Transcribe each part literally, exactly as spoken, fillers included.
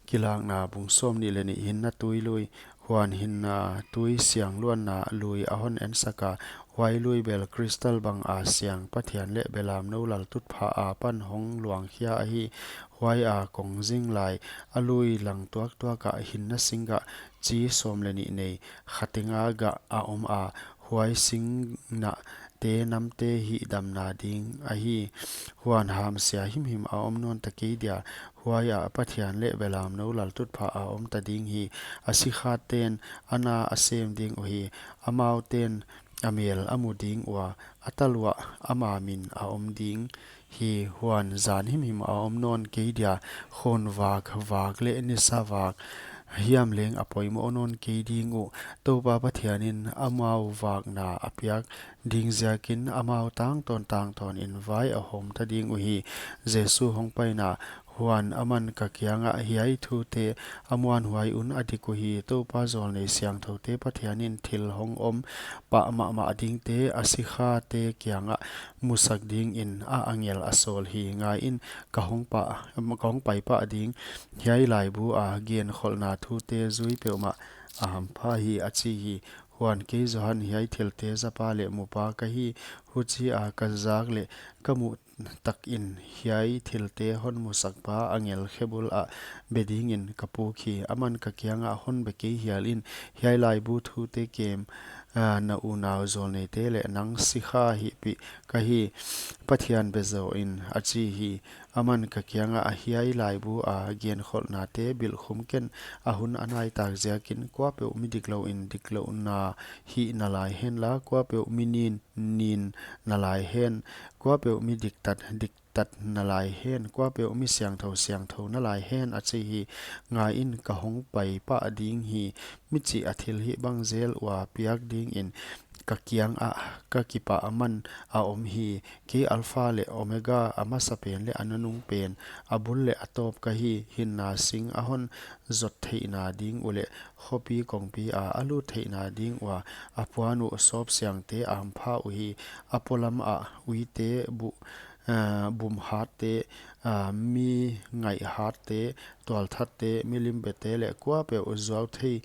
Kilakna bung sawmnih leh nih. Hinna tui lui. Huan hinna tui siangluanna lui a hon ensak a, huai lui bel kristal bang a siang, Pathian leh Belamnou laltutphah apan hong luangkhia ahi. Huai a kong zing lai, a lui lang tuaktuak ah hinna singgah chi sawm leh nih nei, kha teng a gah a om a, huai singnahte namte hihdamna ding ahi. Huan hamsia himhim a om nawn ta kei dia, huai ah Pathian leh Belamnou laltutphah a om ta ding hi. A sikhaten a na a sem ding uhi. Amaute'n a mel a mu ding ua, a taluah ama min a om ding hi. Huan zan himhim a om nawn kei dia, khawn vak, vak leh nisa vak hiam leng a poimoh nawn kei ding uh. Toupa Pathianin amau vakna a piak ding ziakin amau tangtawn tangtawnin vai a hawm ta ding uhi. Jesu hong paina. Huan aman ka kiangah, hiai thute a muanhuai un a dik uhi. Toupa zawlnei siangthoute Pathianin thil hong om pah mahmah dingte a sikhate kiangah musak dingin a angel a sawl hi. Ngaiin, ka hong pah, ka hong pai pah ding hiai laibu a genkholhna thute zui peuhmah a hampha hi, a chi hi. Huan kei Johan hiai thilte zapa leh mupa ka hi. Huchia ka zak leh ka muh takin hiai thilte hon musakpa angel khebul ah be dingin ka puk hi. Aman ka kiangah, hon be kei hialin, hiai laibu thute kem, a, na unau zawlneite leh nang sikha hihpih ka hi, Pathian be zaw in, a chi hi. Aman ka kiangah, hiai laibu a genkholhnate bilhkhum ken, a hun a naitak ziakin kuapeuh mi diklou in diklou na hih nalai henla, kuapeuh mi nin nin nalai hen, kuapeuh mi diktat diktat nalai hen, kuapeuh mi siangthou siangthou nalai hen, a chi hi. Ngaiin, ka hong pai pah ding hi. Mi chih a thilhih bang zel ua piak dingin ka kiangah ka kipahman a om hi. Kei Alpha leh Omega, a masapen leh a nunungpen, a bul leh a tawp ka hi. Hinna sing a hon zot theihna ding uh leh khopi kongpi a a lut theihna ding ua a puan uh sawpsiangte a hampha uhi. A polam ah uite, bu-, a, bumhatte, a, mi ngaihhatte, tualthatte, mi limbete leh kuapeuh zuau thei,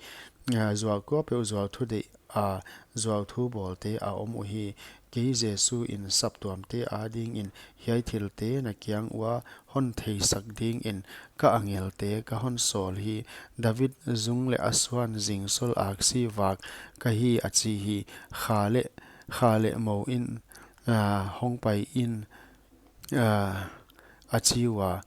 a, zuau, kuapeuh zuau thu deih a zuau thu bawlte a om uhi. Kei Jesu in saptuamte adingin hiai thilte na kiang ua hon theisak dingin ka angelte ka hon sawl hi. David zung leh a suan zingsol aksi vak ka hi, a chi hi. Kha leh, kha leh mou in, a, hong pai in, a, a chi ua,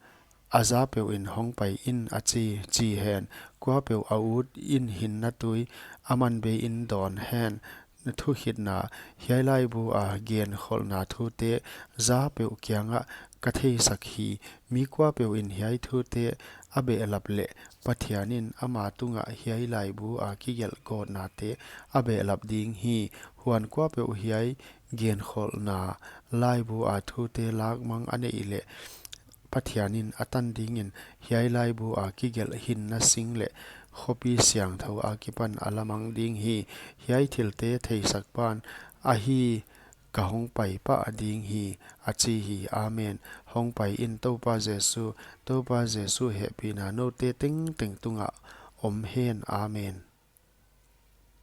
a za peuh in hong pai in, a chi, chi hen. Kuapeuh a ut in hinna tui aman bei in dawn hen. Thukhitna. Hiai laibu a genkholhna thute za peuh kiangah ka theisak hi. Mi kuapeuh in hiai thute a behlap leh, Pathianin ama tungah hiai laibu a kigelh gawtnate a behlap ding hi. Huan kuapeuh hiai genkholhna laibu a thute lakmang a neih leh, Pathianin a tan dingin hiai laibu a kigelh hinna sing leh khopi siangthou akipan a lamang ding hi. Hiai thilte theisak pan ahi, ka hong pai pah ding hi, a chi hi. Amen. Hong pai in, Toupa Jesu. Toupa Jesu hehpihna noute tengteng tungah om hen. Amen.